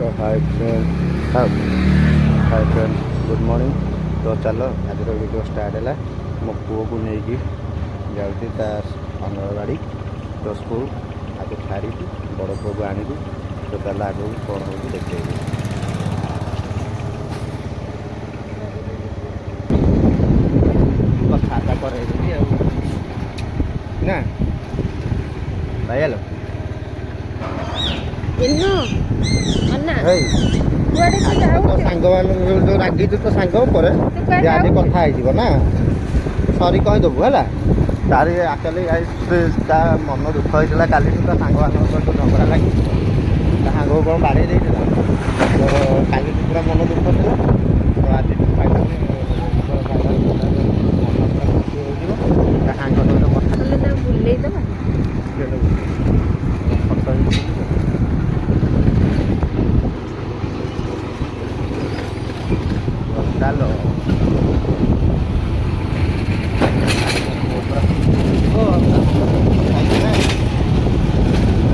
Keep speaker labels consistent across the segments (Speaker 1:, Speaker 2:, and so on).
Speaker 1: ତ hi friend, hi friend, good morning। ତ ଚାଲ, ଆଜିର ଭିଡ଼ିଓ ଷ୍ଟାର୍ଟ ହେଲା। ମୋ ପୁଅକୁ ନେଇକି ଯାଉଛି ତା ଅଙ୍ଗନବାଡ଼ି, ତ ସ୍କୁଲ ଆକୁ ଛାଡ଼ିକି ବଡ଼ ପୁଅକୁ ଆଣିବି। ତ ଚାଲ, ଆଗକୁ କ'ଣ ହେଉଛି ଦେଖେଇବି। କଥାବାର୍ତ୍ତା କରେଇଦେବି ଆଉ ନା ଭାଇ, ହ୍ୟାଲୋ।
Speaker 2: ଇନୁ ଅନା।
Speaker 1: ଏଇ।
Speaker 2: କୁଆଡେ ତୁ
Speaker 1: ତୋ
Speaker 2: ଯାଉଛୁ?
Speaker 1: ସାଙ୍ଗମାନଙ୍କୁ ଯୋଉ ରାଗିଛୁ ତୋ ସାଙ୍ଗ ଉପରେ,
Speaker 2: ତୁ କୁଆଡେ
Speaker 1: ସେ ଆଜି
Speaker 2: ଯାଉଛୁ?
Speaker 1: କଥା ହେଇଯିବ ନା, ସରି କହିଦେବୁ ହେଲା। ତାରି ଆକ୍ଚୁଆଲି ତା ମନ ଦୁଃଖ ହେଇଥିଲା କାଲିଠୁ, ତା ସାଙ୍ଗମାନଙ୍କ ସହିତ ଝଗଡ଼ା ଲାଗି ତା ସାଙ୍ଗକୁ କ'ଣ ବାଡ଼େଇ ଦେଇଥିଲା। ତ କାଲିଠୁ ପୁରା ମନ ଦୁଃଖ ଥିଲା। ତ ଆଜି ଫାଇନାଲି ମନ ପୁରା ଖୁସି ହେଇଯିବ ତା ସାଙ୍ଗ ସହିତ କଥା।
Speaker 2: ନହେଲେ ତାକୁ ବୁଲେଇ ଦବା।
Speaker 1: ଫଟୋ ହେଇଛି। ଚାଲ, ପୁରା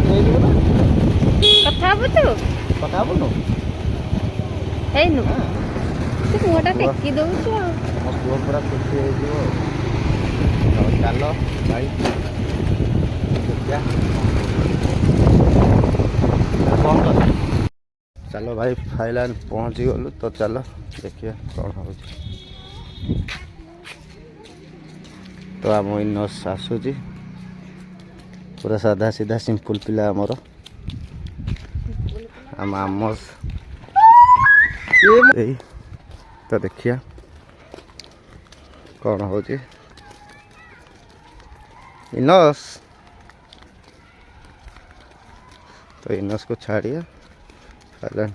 Speaker 1: ହେଇଯିବ ନା।
Speaker 2: କଥା ହବୁ ତୁ?
Speaker 1: କଥା ହବୁନୁ?
Speaker 2: ହେଇନୁ।
Speaker 1: ହଁ।
Speaker 2: ତୁ ମୁହଁଟା ଟେକି ଦଉଛୁ ଆଉ।
Speaker 1: ମୋ ପୁଅ ପୁରା ଖୁସି ହେଇଯିବ ଆଉ। ତ ଚାଲ ଭାଇ, ଦେଖିବା କ'ଣ କର। ଚାଲ ଭାଇ, ଫାଇନାଲ ପହଞ୍ଚିଗଲୁ। ତ ଚାଲ, ଦେଖିବା କ'ଣ ହେଉଛି। ତ ଆମ ଇନସ୍ ଆସୁଛି, ପୁରା ସାଧା ସିଧା ସିମ୍ପଲ୍ ପିଲା ଆମର, ଆମ ଆମସ୍ ଏଇ। ତ ଦେଖିବା କ'ଣ ହେଉଛି। ଇନସ୍, ତ ଇନସ୍କୁ ଛାଡ଼ିବା, ତାହେଲେ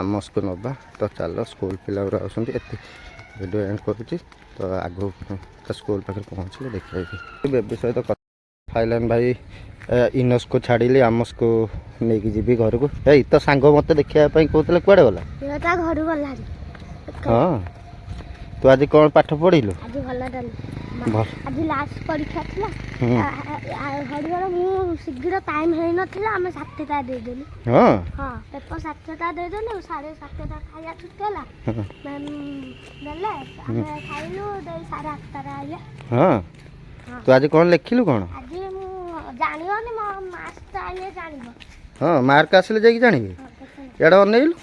Speaker 1: ଆମସ୍କୁ ନେବା। ତ ଚାଲ, ସ୍କୁଲ ପିଲା ଗୁଡ଼ା ଆସୁଛନ୍ତି। ଏତେ ଭିଡ଼ିଓ ଏଣ୍ଡ କରୁଛି। ତ ଆଗକୁ ତା ସ୍କୁଲ ପାଖରେ ପହଞ୍ଚିଲେ ଦେଖେଇବି ବେବି ସହିତ। ଫାଇନାଲ ଭାଇ, ଇନସ୍କୁ ଛାଡ଼ିଲି, ଆମସ୍କୁ ନେଇକି ଯିବି ଘରକୁ। ଏଇ ତ ସାଙ୍ଗ ମୋତେ ଦେଖିବା ପାଇଁ କହୁଥିଲେ, କୁଆଡ଼େ ଗଲା?
Speaker 3: ତା ଘରୁ ଗଲାଣି।
Speaker 1: ହଁ, ତୁ ଆଜି କ'ଣ ପାଠ ପଢ଼ିଲୁ?
Speaker 3: ଆଜି ଭଲ ଦେଲି।
Speaker 1: ଭଲ।
Speaker 3: ଆଜି ଲାଷ୍ଟ ପରୀକ୍ଷା ଥିଲା। ହରିହର, ମୁଁ ଶୀଘ୍ର ଟାଇମ୍ ହେଇନଥିଲା, ଆମେ 7ଟା ଦେଇଦେଲୁ। ହଁ, ପେପର 7ଟା ଦେଇଦେଲୁ, 7:30 ଖାଇବା ଛୁଟି ହେଲା। ମ୍ୟାମ୍ ଦେଲେ, ଆମେ ଖାଇଲୁ, ଦେଇ 8:30ରେ ଆଇଲେ।
Speaker 1: ହଁ, ତୁ ଆଜି କ'ଣ ଲେଖିଲୁ କ'ଣ?
Speaker 3: ଆଜି ମୁଁ ଜାଣିବନି, ମୋ ମାର୍କଟା ଆଇଲେ ଜାଣିବ।
Speaker 1: ହଁ, ମାର୍କ ଆସିଲେ ଯାଇକି ଜାଣିବି।
Speaker 3: ହଁ, କେତେ?
Speaker 1: ଇଆଡ଼େ ଅନେଇଲୁ,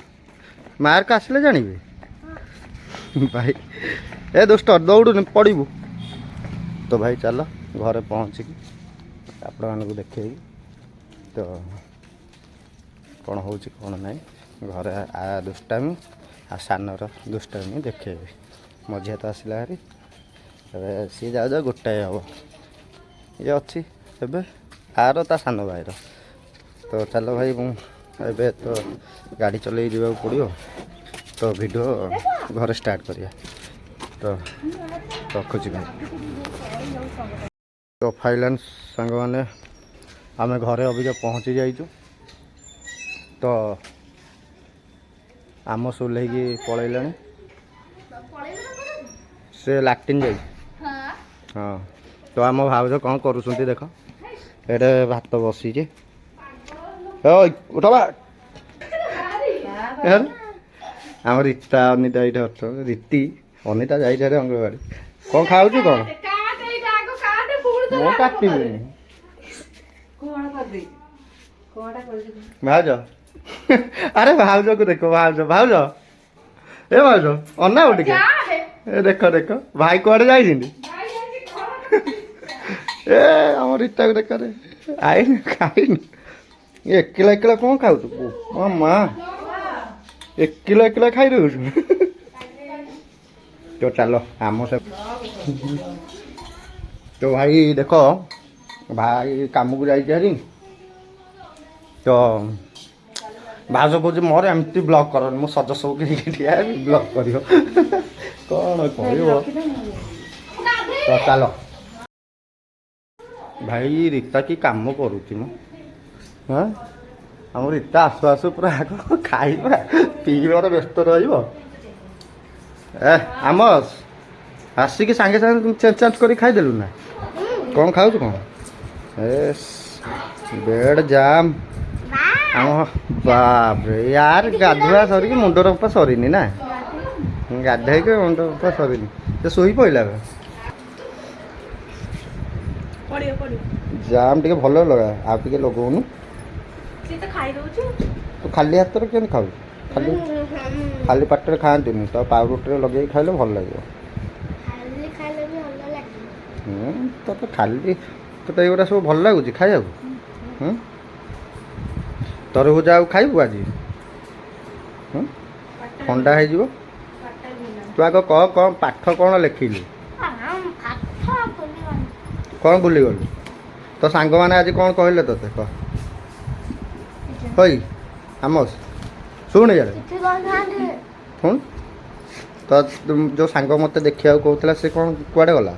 Speaker 1: ମାର୍କ ଆସିଲେ ଜାଣିବି ଭାଇ। ଏ ଦୁଷ୍ଟ, ଦୌଡ଼ୁନି, ପଡ଼ିବୁ। ତ ଭାଇ ଚାଲ, ଘରେ ପହଞ୍ଚିକି ଆପଣମାନଙ୍କୁ ଦେଖେଇବି ତ କ'ଣ ହେଉଛି କ'ଣ ନାହିଁ ଘରେ। ଆ ଦୁଷ୍ଟାମି ଆଉ ସାନର ଦୁଷ୍ଟାମି ଦେଖେଇବି। ମଝିଆ ତ ଆସିଲା ଭାରି ଏବେ, ସିଏ ଯାଉ ଯାଉ ଗୋଟାଏ ହେବ। ଇଏ ଅଛି ଏବେ ଆର ତା ସାନ ଭାଇର। ତ ଚାଲ ଭାଇ, ମୁଁ ଏବେ ତ ଗାଡ଼ି ଚଲେଇ ଯିବାକୁ ପଡ଼ିବ। ତ ଭିଡ଼ିଓ ଘରେ ଷ୍ଟାର୍ଟ କରିବା। ତ ରଖୁଛି ଭାଇ। ତ ଫାଇନାଲ ସାଙ୍ଗମାନେ, ଆମେ ଘରେ ଅବିକା ପହଞ୍ଚି ଯାଇଛୁ। ତ ଆମ ଓହ୍ଲେଇକି ପଳେଇଲାଣି, ସେ ଲାଟିନ୍ ଯାଇଛି। ହଁ, ତ ଆମ ଭାଉଜ କ'ଣ କରୁଛନ୍ତି ଦେଖ। ଏଇଟା ଭାତ ବସିଛି। ଓଇ ଉଠ ବା। ଆମ ରୀତା, ଅନିତା ଏଇଠି ଅଛନ୍ତି। ରୀତି, ଅନିତା ଯାଇଛି ଆରେ ଅଙ୍ଗନବାଡ଼ି। କ'ଣ ଖାଉଛୁ କ'ଣ? ମୁଁ କାଟିବିନି।
Speaker 2: କଣ କରିଦେଇଛି, କଣଟା କରିଦେଇଛି?
Speaker 1: ଭାଉଜ, ଆରେ ଭାଉଜକୁ ଦେଖ। ଭାଉଜ, ଭାଉଜ, ଏ ଭାଉଜ, ଅନାଅ ଟିକେ। ଏ ଦେଖ ଦେଖ, ଭାଇ କୁଆଡ଼େ ଯାଇଛନ୍ତି। ଏ ଆମ ରୀତାକୁ ଦେଖ ରେ। ଆଇନୁ, ଖାଇନୁ? ଏକଲା ଏକଲା କ'ଣ ଖାଉଛୁ? ମୋ ମା, ଏକଲା ଏକଲା ଖାଇ ଦଉଛୁ। ତ ଚାଲ, ଆମ ସେ ତ ଭାଇ ଦେଖ, ଭାଇ କାମକୁ ଯାଇଛି ହାରି। ତ ଭାଉଜ କହୁଛି, ମୋର ଏମିତି ବ୍ଲଗ୍ କରନି, ମୁଁ ସଜ ସବୁ କିଣିକି ଠିଆ ହେବି, ବ୍ଲଗ୍ କରିବ। କ'ଣ କହିବ? ତ ଚାଲ ଭାଇ, ରୀତା କି କାମ କରୁଛି ମୁଁ। ହଁ, ଆମ ରୀତା ଆସୁ ଆସୁ ପୁରା ଆଗ ଖାଇବା ପିଇବାରେ ବ୍ୟସ୍ତ ରହିବ। ଏ ଆମସ୍, ଆସିକି ସାଙ୍ଗେ ସାଙ୍ଗେ ଚେଞ୍ଜ ଚାଞ୍ଜ କରି ଖାଇଦେଲୁ ନା? କ'ଣ ଖାଉଛୁ କ'ଣ? ଏ ବେଡ୍ ଜାମ୍।
Speaker 3: ବା।
Speaker 1: ଆମ ବାପରେ ୟାର, ଗାଧୁଆ ସରିକି ମୁଣ୍ଡ ରୂପା ସରିନି ନା? ଗାଧେଇକି ମୁଣ୍ଡ ରୂପା ସରିନି, ସେ ଶୋଇ ପଇଲା ବେ।
Speaker 4: ପଡ଼ିବ, ପଡ଼ିବ।
Speaker 1: ଜାମ୍ ଟିକେ ଭଲ ଲଗା, ଆଉ ଟିକେ ଲଗଉନୁ।
Speaker 4: ସିଏ ତ ଖାଇ ଦଉଛି।
Speaker 1: ତୁ ଖାଲି ହାତରେ କେମିତି ଖାଉ? ଖାଲି ଖାଲି ପାଟିରେ ଖାଆନ୍ତିନି ତ, ପାଉରୁଟିରେ ଲଗେଇକି ଖାଇଲେ ଭଲ ଲାଗିବ।
Speaker 3: ଖାଲି ଖାଇଲେ ବି ଭଲ ଲାଗିବ।
Speaker 1: ହୁଁ, ତୋତେ ଖାଲି ତୋତେ ଏଇଗୁଡ଼ା ସବୁ ଭଲ ଲାଗୁଛି ଖାଇବାକୁ? ହୁଁ, ତରଭୁଜ ଆଉ ଖାଇବୁ ଆଜି? ହୁଁ, ଥଣ୍ଡା ହେଇଯିବ। ତୁ ଆଗ କହ, କ'ଣ ପାଠ କ'ଣ ଲେଖିଲୁ?
Speaker 3: ପାଠ ଭୁଲିଗଲି।
Speaker 1: କ'ଣ ଭୁଲିଗଲୁ? ତୋ ସାଙ୍ଗମାନେ ଆଜି କ'ଣ କହିଲେ ତୋତେ କହ। ହଇ ଆମସ୍, ଶୁଣ ଇଆଡ଼େ।
Speaker 3: କିଛି କହିନାହାନ୍ତି।
Speaker 1: ଶୁଣ, ତ ଯେଉଁ ସାଙ୍ଗ ମୋତେ ଦେଖିବାକୁ କହୁଥିଲା, ସେ କ'ଣ କୁଆଡ଼େ ଗଲା?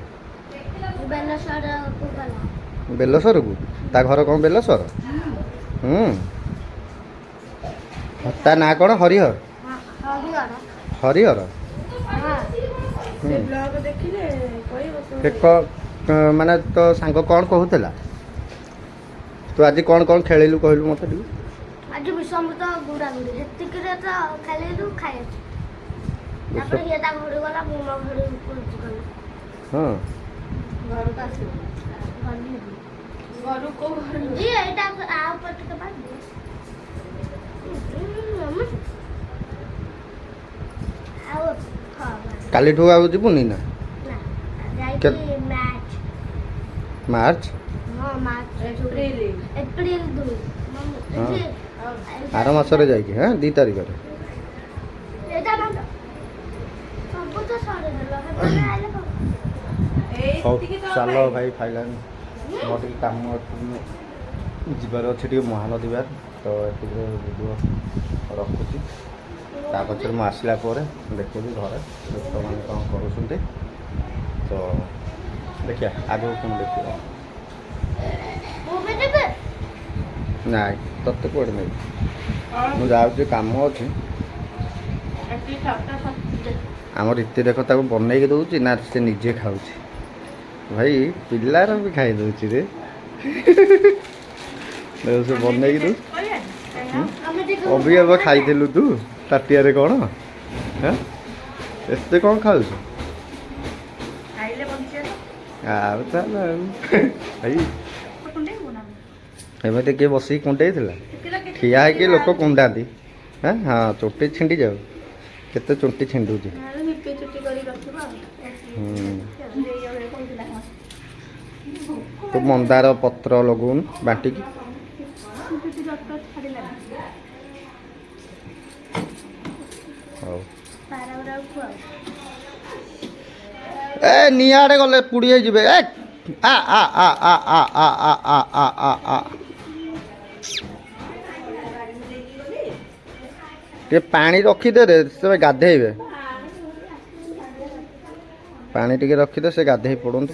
Speaker 3: ବେଲେଶ୍ୱରକୁ ଗଲା।
Speaker 1: ବେଲସରକୁ? ତା ଘର କ'ଣ ବେଲସର? ହୁଁ, ତା ନାଁ କ'ଣ? ହରିହର?
Speaker 3: ହରିହର।
Speaker 1: ହରିହର।
Speaker 3: ହଁ।
Speaker 1: ହୁଁ।
Speaker 4: ବ୍ଲଗ ଦେଖିଲେ କହିବ ତୁ।
Speaker 1: ସେ ମାନେ ତୋ ସାଙ୍ଗ କ'ଣ କହୁଥିଲା? ତୁ ଆଜି କ'ଣ କ'ଣ ଖେଳିଲୁ କହିଲୁ ମୋତେ ଟିକେ।
Speaker 3: ଆଜି ବିଷମୃତ ଗୁଡ଼ାଗୁଡ଼ି ସେତିକିରେ ତ ଖେଳିଲୁ, ଖାଇଛୁ। ତାପରେ ସିଏ ତା ଘରକୁ ଗଲା, ମୁଁ ମୋ ଘରକୁ ଗଲି।
Speaker 4: ଘରକୁ ଆସିବ?
Speaker 3: ଗଲି।
Speaker 4: ଘରକୁ କୋଉ ଘରକୁ?
Speaker 3: ଜି, ଏଇଟା ଆଉ ଉପରେ ଟିକେ ବାନ୍ଧି। ଆଉ ହଁ।
Speaker 1: କାଲିଠୁ ଆଉ ଯିବୁନି ନା?
Speaker 3: ନା, ଯାଇକି ମ୍ୟାଚ୍
Speaker 1: ମାର୍ଚ୍ଚ?
Speaker 3: ହଁ, ମାର୍ଚ୍ଚ।
Speaker 4: ଏପ୍ରିଲ।
Speaker 3: ଏପ୍ରିଲ 2।
Speaker 1: ହଁ। ଆର ମାସରେ ଯାଇକି, ହଁ, 2 ତାରିଖରେ।
Speaker 3: ଏଇଟା ବାନ୍ଧ। ସବୁ ତ ସରିଗଲା, ହେବନି ଆଇଲେ କଣ?
Speaker 1: ହଉ।
Speaker 4: ଏଇତିକି ତ।
Speaker 1: ଚାଲ ଭାଇ, ଫାଇନାଲ ମୋର ଟିକେ କାମ ଅଛି, ମୁଁ ଯିବାର ଅଛି ଟିକେ ମହାନଦୀ ବିହାର। ତ ଏତିକିରେ ଭିଡ଼ିଓ ରଖୁଛି। ତା ପଛରେ ମୁଁ ଆସିଲା ପରେ ଦେଖିବି ଘରେ ଲୋକମାନେ କ'ଣ କରୁଛନ୍ତି। ତ ଦେଖିବା ଆଗକୁ କ'ଣ ଦେଖିବା।
Speaker 3: ମୁଁ ବି ଯିବି।
Speaker 1: ନାଇଁ, ତତେ କୁଆଡ଼େ ନେବି? ମୁଁ ଯାଉଛି, କାମ ଅଛି। ଆମ ରୀତି ଦେଖ, ତାକୁ ବନେଇକି ଦେଉଛି ନା ସେ ନିଜେ ଖାଉଛି? ଭାଇ, ପିଲାର ବି ଖାଇ ଦେଉଛି ରେ। ଦେଖ, ସେ ବନେଇକି ଦେଉଛି।
Speaker 3: ଆମେ ଟିକେ
Speaker 1: ଅବି ଏବେ ଖାଇଥିଲୁ ତୁ ତାଟିଆରେ କ'ଣ? ହେଁ, ଏତେ କ'ଣ ଖାଉଛୁ?
Speaker 4: ଖାଇଲେ ବଞ୍ଚିବା।
Speaker 1: ଆଉ ତାହେଲେ ଆଉ ଭାଇ
Speaker 4: କୁଣ୍ଡେଇବୁ ନା?
Speaker 1: ଏମିତି କିଏ ବସିକି କୁଣ୍ଡେଇଥିଲା? ଠିଆ ହେଇକି ଲୋକ କୁଣ୍ଡାନ୍ତି। ହେଁ, ହଁ, ଚୁଟି ଛିଣ୍ଡି ଯାଉ, କେତେ ଚୁଟି ଛିଣ୍ଡୁଛି।
Speaker 4: ନିପି ଚୁଟି କରି ରଖିବ ଆଉ।
Speaker 1: ହୁଁ, ତୁ ମନ୍ଦାର ପତ୍ର ଲଗଉନୁ ବାଟିକି।
Speaker 4: ଚୁଟି ଜଟ ଛାଡ଼ିଲାନି।
Speaker 1: ହଉ।
Speaker 3: ପାରାଗୁଡ଼ାକୁ ଖୁଆଉ।
Speaker 1: ଏ ନିଆଁ ଆଡ଼େ ଗଲେ ପୋଡ଼ି ହେଇଯିବେ। ଏ ଆ ଆ ଆ ଆ ଆ ଆ ଆ ଆ ଆ ଆ ଆ, ଟିକେ ପାଣି ରଖିଦେ ରେ, ସେ ଗାଧେଇବେ। ପାଣି ଟିକେ ରଖିଦେ, ସେ ଗାଧେଇ ପଡ଼ନ୍ତୁ।